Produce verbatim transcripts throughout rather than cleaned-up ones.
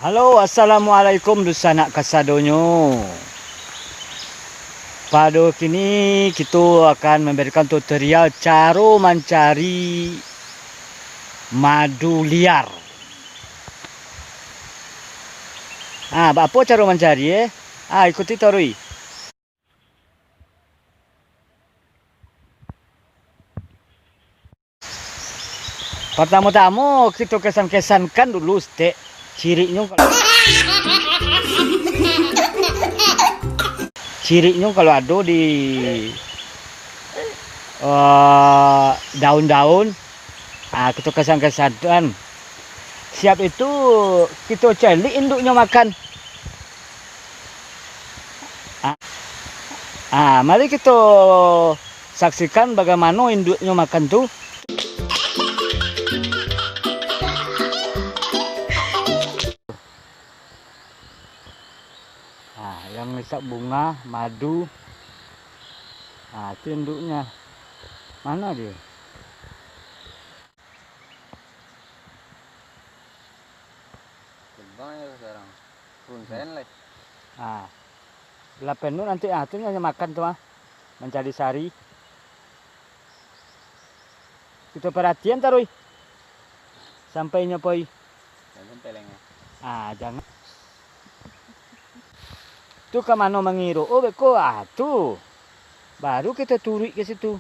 Halo, assalamualaikum dunsanak kasadonyo. Pado kini kito akan mambarikan tutorial caro mancari madu liar. Ah, baapo caro mancari, eh? Ah, ikuti taruih. Partamo-tamo kito kesan-kesankan dulu stek ciriknyo kalau, ciriknyo kalau ado di, eh, daun-daun, ah, kito kesan-kesankan. Siap itu kito caliak induknyo makan. Ah, ah, mari kito saksikan bagaimana induknyo makan tu. Ah, yang ngisap bunga, madu. Ah, tu induknyo. Mana dia? Terbang ya sekarang. Turun sen leh. Ah. Lah penuh nanti, ah, tu nyo makan tu, ah. Mancari sari. Kito perhatian taruih. Sampai nyo poi. Jangan sampai lengah. Ah, jangan. Tu ka mano mangiro? Oh, beko. Ah, tu. Baru kito turuik ka situ.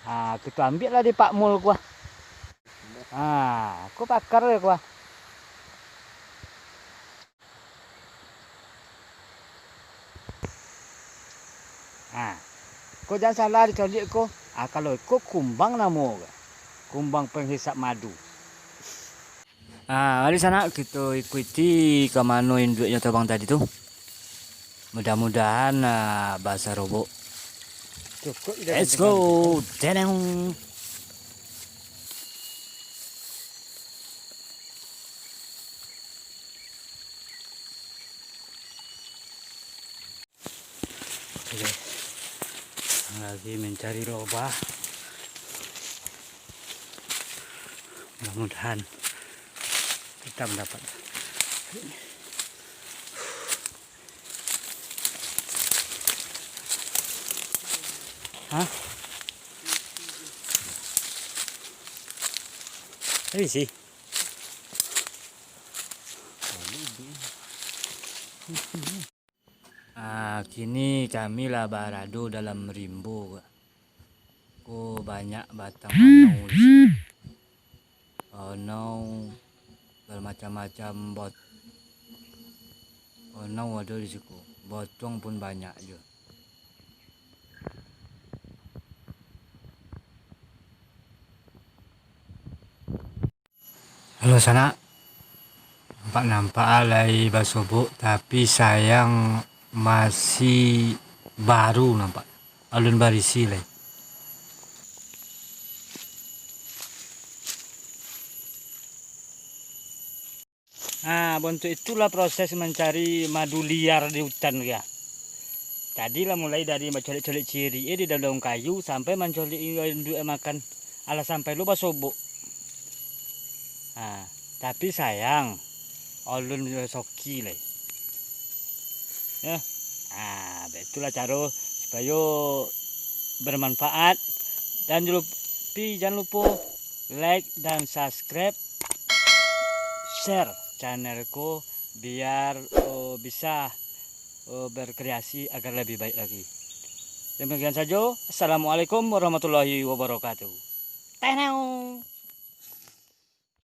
Ah, kito ambiak lah di Pak Mul ko, ah. Ah, ko pakar ko, ah. Ah, ko jan salah dicaliak ko. Ah, kalau ko kumbang namo ko. Kumbang penghisap madu. Ah, mari sanak, kito ikuti ka mano induaknyo tabang tadi tu. Mudah-mudahan, ah, basarobok. Cukup. Let's go. Teneng. Oke. Lagi mencari lobah. Mudah-mudahan kita mendapat. Hah? Ini sih. Ah, kini kami lah barado dalam rimbo. Ko banyak batang anau di siko. Anau, bamacam-macam bot-, anau ado di siko. Botuang pun banyak juo. Halo sanak, nampak-nampak lai basobok, tapi sayang masih baru nampak, alun barisi lai. Nah, bantuak itulah proses mancari madu liar di hutan, ya. Tadi lah mulai dari mancolek-colek cirik, eh, di daun-daun kayu sampai mancolek induak makan. Alah sampai lo basobok. Nah, tapi sayang, alun soki lai. Ya. Nah, baitulah caro supayo bermanfaat. Dan julupi, jangan lupa like dan subscribe, share channel ko biar, eh, bisa, eh, berkreasi agar lebih baik lagi. Demikian saja. Assalamualaikum warahmatullahi wabarakatuh. Teneng.